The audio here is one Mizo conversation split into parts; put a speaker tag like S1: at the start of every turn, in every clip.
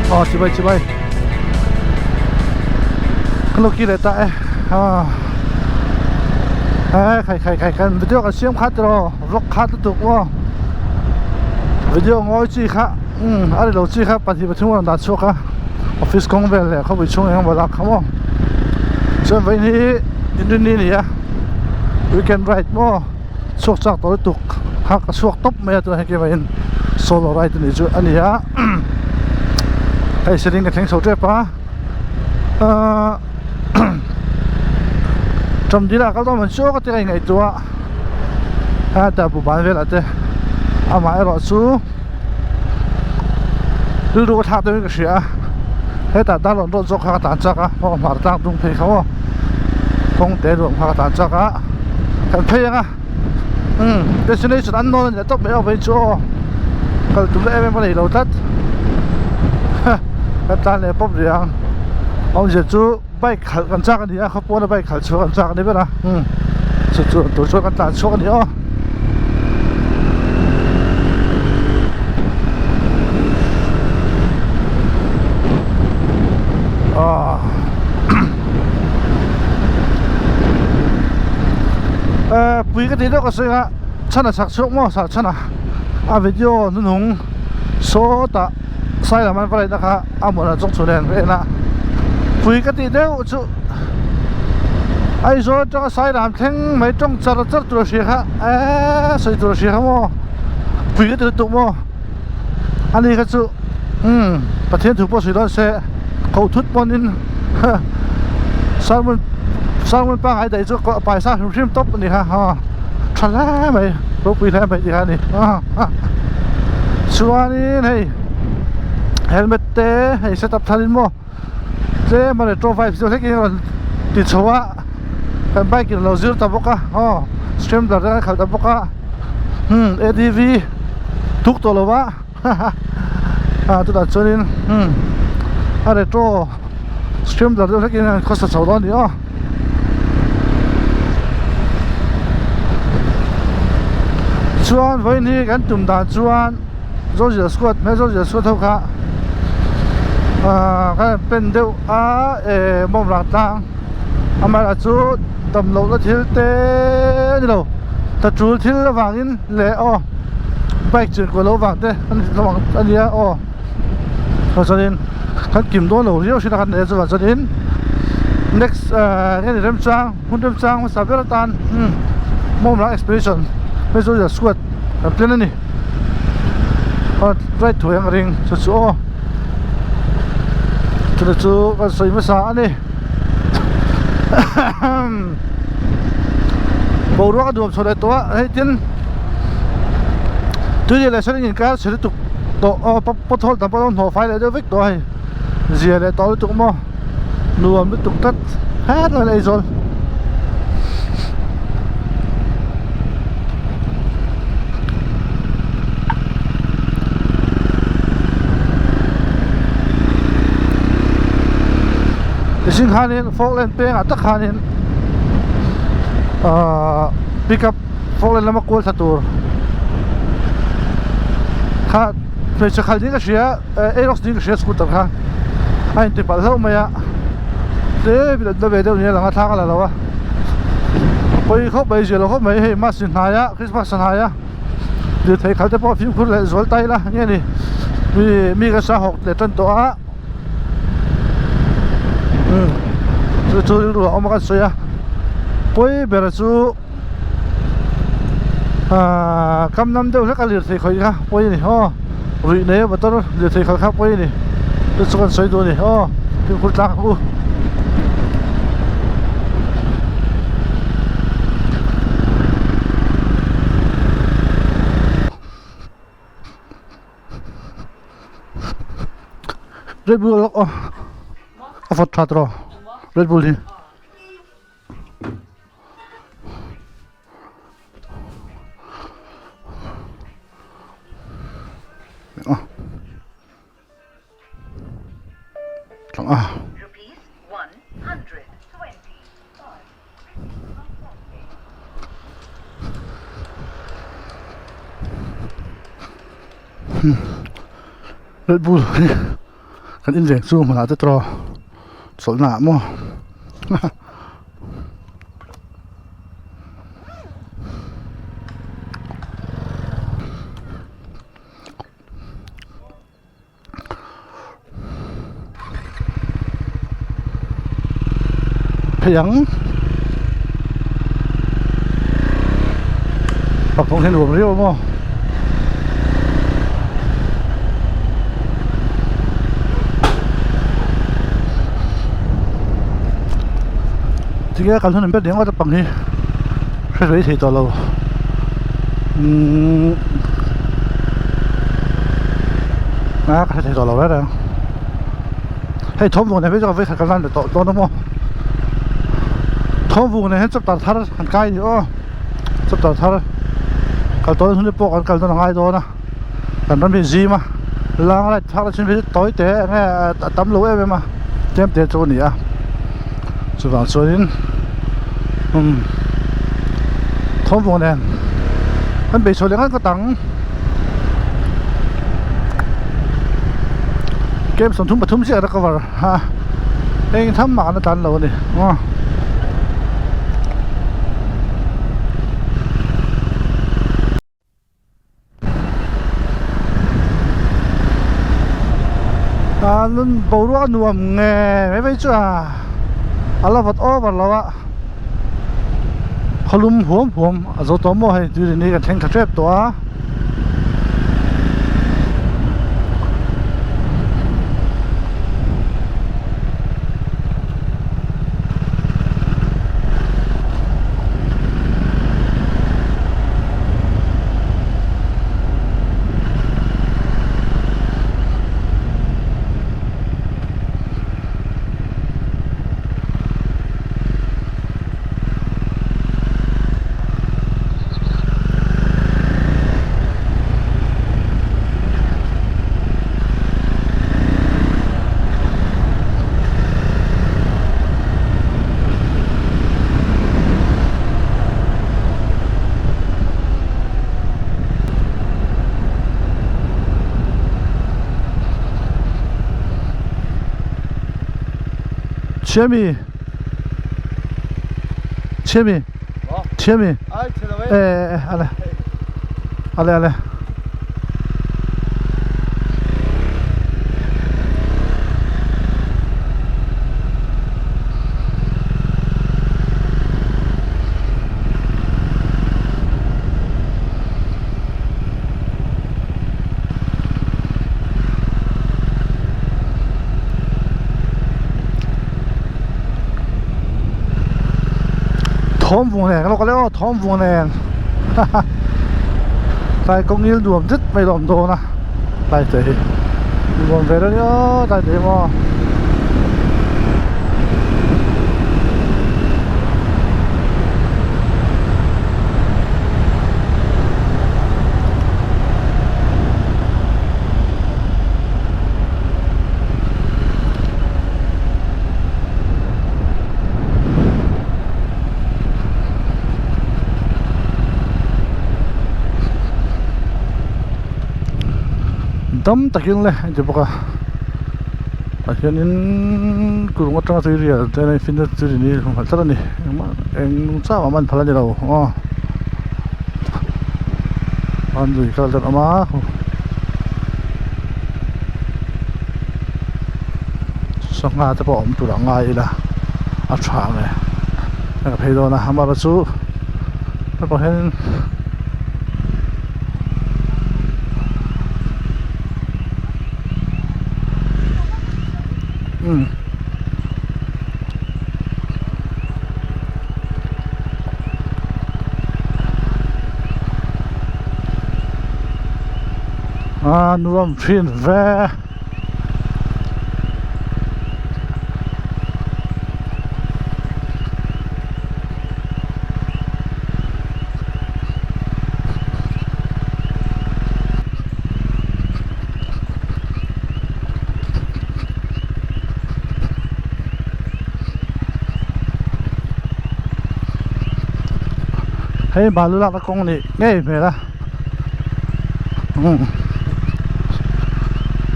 S1: Aw chibai chibai ka lo ki leh ta e ah eh khai khai khai kan video kan siam khat tiraw vlog khat lutuk maw video ngawi chi kha umm a ri lo chi kha pahnih pathum a rawn dah chhuak a office kawng vel leh khawpui chhung eng emaw lak kha maw chuan vawiin hi inrinni a ni a weekend ride maw. Chhuak chak tawh lutuk kha ka chhuak tawp mai a tunah hian keimah in solo ride a nih chu a ni a hei siling ka thleng chho tep a ahh tawmdil ah kal dawn man chu ka ti a inngaihtuah a a bu ban velah te amaherawh chu rilru ka thlak deuhin ka hria a hetah darlawn rawt zawk kha ka tan chak a aw hmar tlang tung phei kha aw kawng te ruam kha ka tan chak a kan phei ang a umm destination an nawn a ni leh tawp mai ang vawiin chu aw kal tum na em em ka nei lo tlat ka tlan leh pawp rih ang awmzia chu bike khalh kan chak a ni a khawpawna bike khalh chhuah kan chak a ni ber a umm chu chu tur chuan kan tlan chhuak a ni aw. Pui ka tih deuh ka sawi a chhan a chak chhuak maw sah chhan a a video hnuhnung sawtah sai lam an va laihna kha a hmuh dan chawng chhun nen ka en a pui ka tih deuh chu Aizawl atanga sai lam thleng mai tawng char char tur a hria kha eee sawi tur a hria kha maw pui ka ti lutuk maw ani kha chu umm Pathian thu pawh sawi dawn se koh thut pawnin sermon sermon pangngai daih chu paisa hrim hrim tawp a ni kha ha tha hle mai ropui hle mai tih kha a ni chuanin hei helmet te hei setup thar in maw tlem a retro vibes deuh hlek in a rawn ti chho a kan bike in a lo zir ta bawk a aw scrambler te an khalh ta bawk a hmm adv tuk tawh lo va haha ah chutah chuanin hmm a retro scrambler deuh hlek in an khawsa chho dawn a ni aw. Chuan vawiin hi kan tum dan chuan Zozia squad hmel Zozia squad ho kha ahh kan pen deuh a eh bawm rang tlang amaherawh chu dam lohna thil te a ni lo ta tul thil avangin leh aw bike chin kuah loh vang te a nia aw chuanin kan kim dawn lo riau hrin a kan nei a chuvang chuanin next ahh nge ni remchang hun remchang hmasa ber atan umm bawm rang expedition Zozia squad kan plan a ni. A right thu ang ring chu chu aw chutah chu kan sawi hmasa a ni boruak a duam chho leh tawh a hei tin tui leh sawn inkar chhe lutuk tawh aw pothole tam pawh a hnawh fai leh deuh vek tawh a hei zia leh tawh lutuk maw nuam lutuk tlat hetlai leh Aizawl. Mihring khanin Falkland pengah tak khanin ahh pickup Falkland lama kual thla tur kha hmeichhe khal ding ka hria Aerox ding ka hria scooter kha a inti palh hlauh mai a tlem in an la ve deuh nia lang a thla ka la lo a pawi khawp mai zia lo khawp mai hei mass in hnaia Christmas a hnaia lirthei kal te pawh fimkhur leh zual ta ila nge ni mi mi ka sa hawk leh tan tawh a umm chu chu rilru a awm a kan sawi a pawi ber chu ahh kam nam deuh hlek a lirthei khawih kha pawi a ni aw ruih nei a motor lirthei khalh kha pawi a ni chu chu kan sawi duh a ni aw fimkhur tlang ang u. Red Bull lawk aw a vawt tha tawh Red Bull hi. Red Bull hi. Kan inveng chu hmunah te tawh chawlhna ah maw Phei ang Pakawng hian nuam riau a maw. Tinge kal hun ber ding pang hi hre rei thei tawh lo umm a ka hre thei tawh lo reng reng hei thawmvung nen phei chuan vawikhat kan lan leh tawh dawn a maw thawmvung nen hian chapter thar han kai a ni aw chapter thar kal tawn hun te pawh kan kal dawn a ngai dawn a kan ram hi zim a lang light phak na chin phei chu tawi te eng nge a tam lo em em a tlem te chu a ni a chuvang chuanin umm thawmvung nen kan beisaw leh ngat ngawt ang kem 33 chiah a cover a eng tham mah an tlan lo a ni aw. Nun boruak a nuam nge mai mai chu a a la vawt over lo a khawlum huam huam a zo tawh maw hei tui ni kan thleng tha tep tawh a. Chemi Chemi Chemi Eh eh ale Ale ale Thawm vung nen ka lo kal e aw thawm vung nen tlai kawng ngil nuam zet mai lo awm dawn a tlai te hi nuam ve reng aw tlai te hi maw. Dam takin le a inti bawk a tah hianin kulh atanga tui rial te hian finna chu ni hmu tlat a ni engmah eng chauh a man phal a ni lo aw an lui kal dan a awm a. Sangha te pawh awm tur a ngai ila a tha ang e ka phei dawn a amaherawhchu chu naupang hian umm a nuam thin ve. Hei balu lakna kawng nih ngei hmel a umm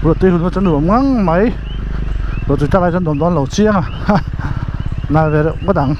S1: ruahtui hun chu nuam ngang mai. Ruahtui tlak lai chuan nuam dawn lo chiang a nal ve reuh ngawt ang.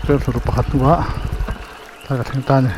S1: Hruhru pakhat hnuah tlai ka thleng ta a ni.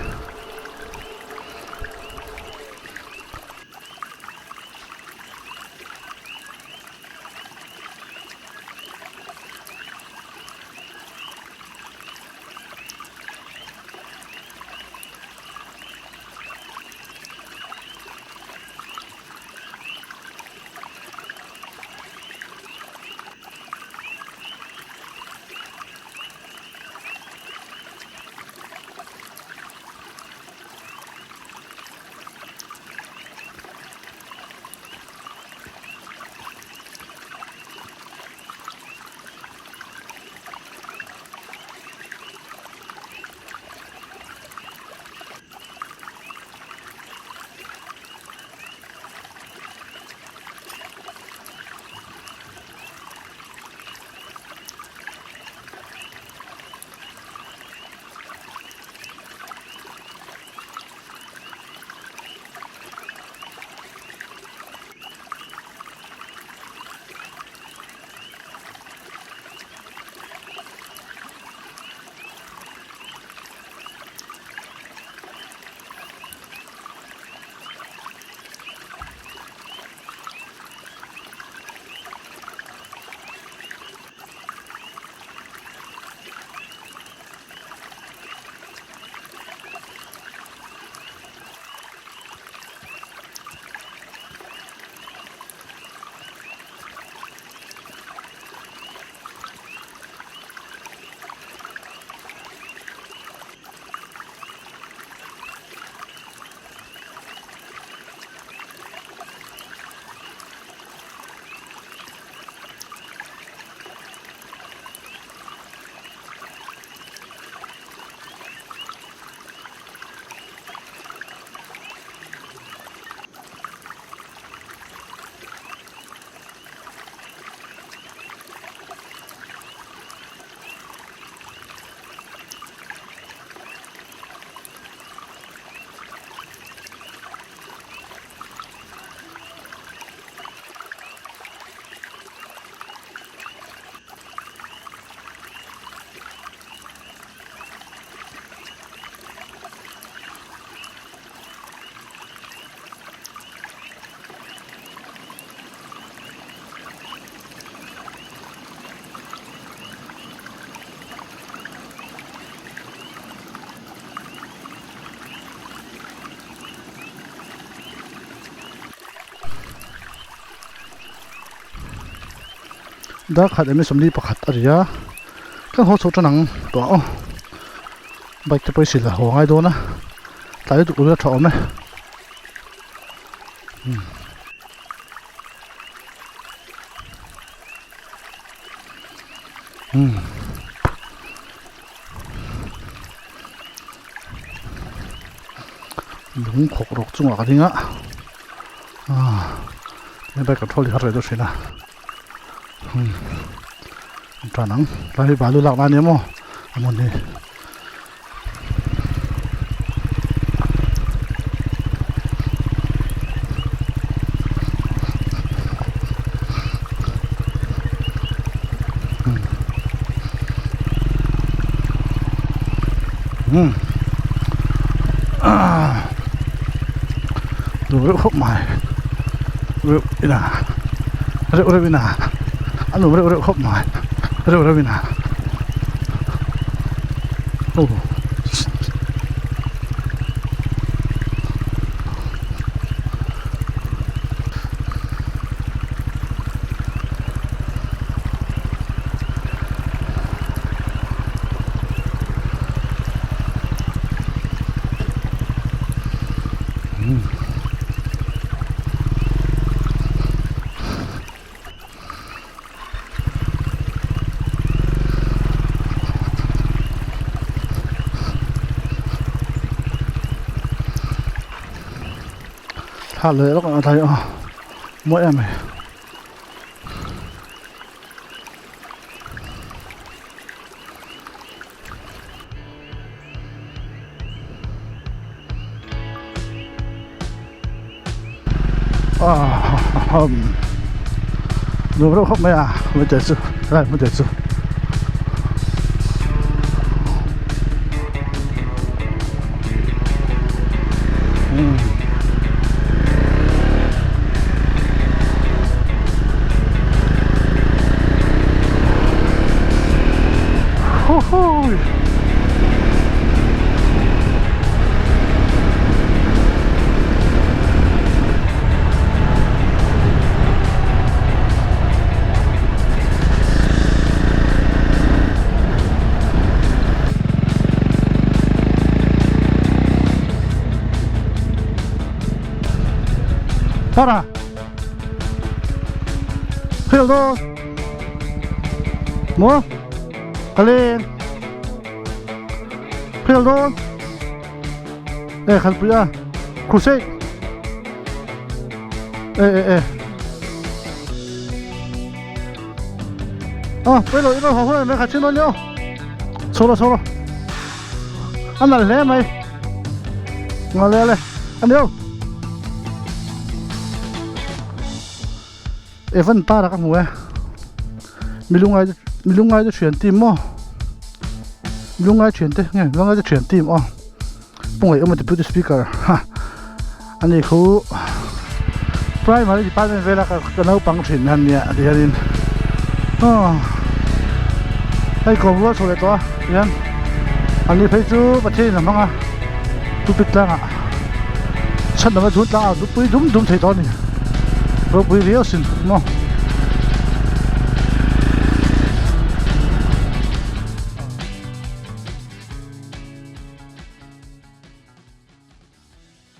S1: Dar khat emaw 41 a ri a kan haw chhoh tan ang tawh aw bike te pawh i sil a haw ngai dawn a tlai lutuk tura tha awm e. Lung khawk rawk chungah ka ding a ah bike control hi har ve deuh thin a an tan ang tlai hi balu lak na ania maw a hmun hi. Duh reuh khawp mai. reuh in a reuh reuh in a a nuam reuh reuh khawp mai reuh reuh in a aw. Thla leh lawk ang a thai a mawi em mai. Nuam reuh khawp mai a hmete chu helai hmete chu. Para. Khel do. Mo. Kalen. Khel do. E khalpui a. Crusade. E e e. Ờ, bây giờ nó học hơn mấy cái nó nhá. Số rồi, số rồi. Ăn là lẽ mày. Ngon lẹ lẹ. Ăn đi. Evan para ka hmu e. Milungai milungai te thian team maw? Milungai thian te nge milungai te thian team aw. Pungaih awm a deputy speaker ha ani khu primary department vela ka ka naupang thin han nia ti hianin aw hei kawm rual chho leh tawh a tihian ani phei chu Pathian in a hmang a tupit tlangah chhan lova chhun tlangah dupui dum dum thei tawh a ni ropui riau sin maw.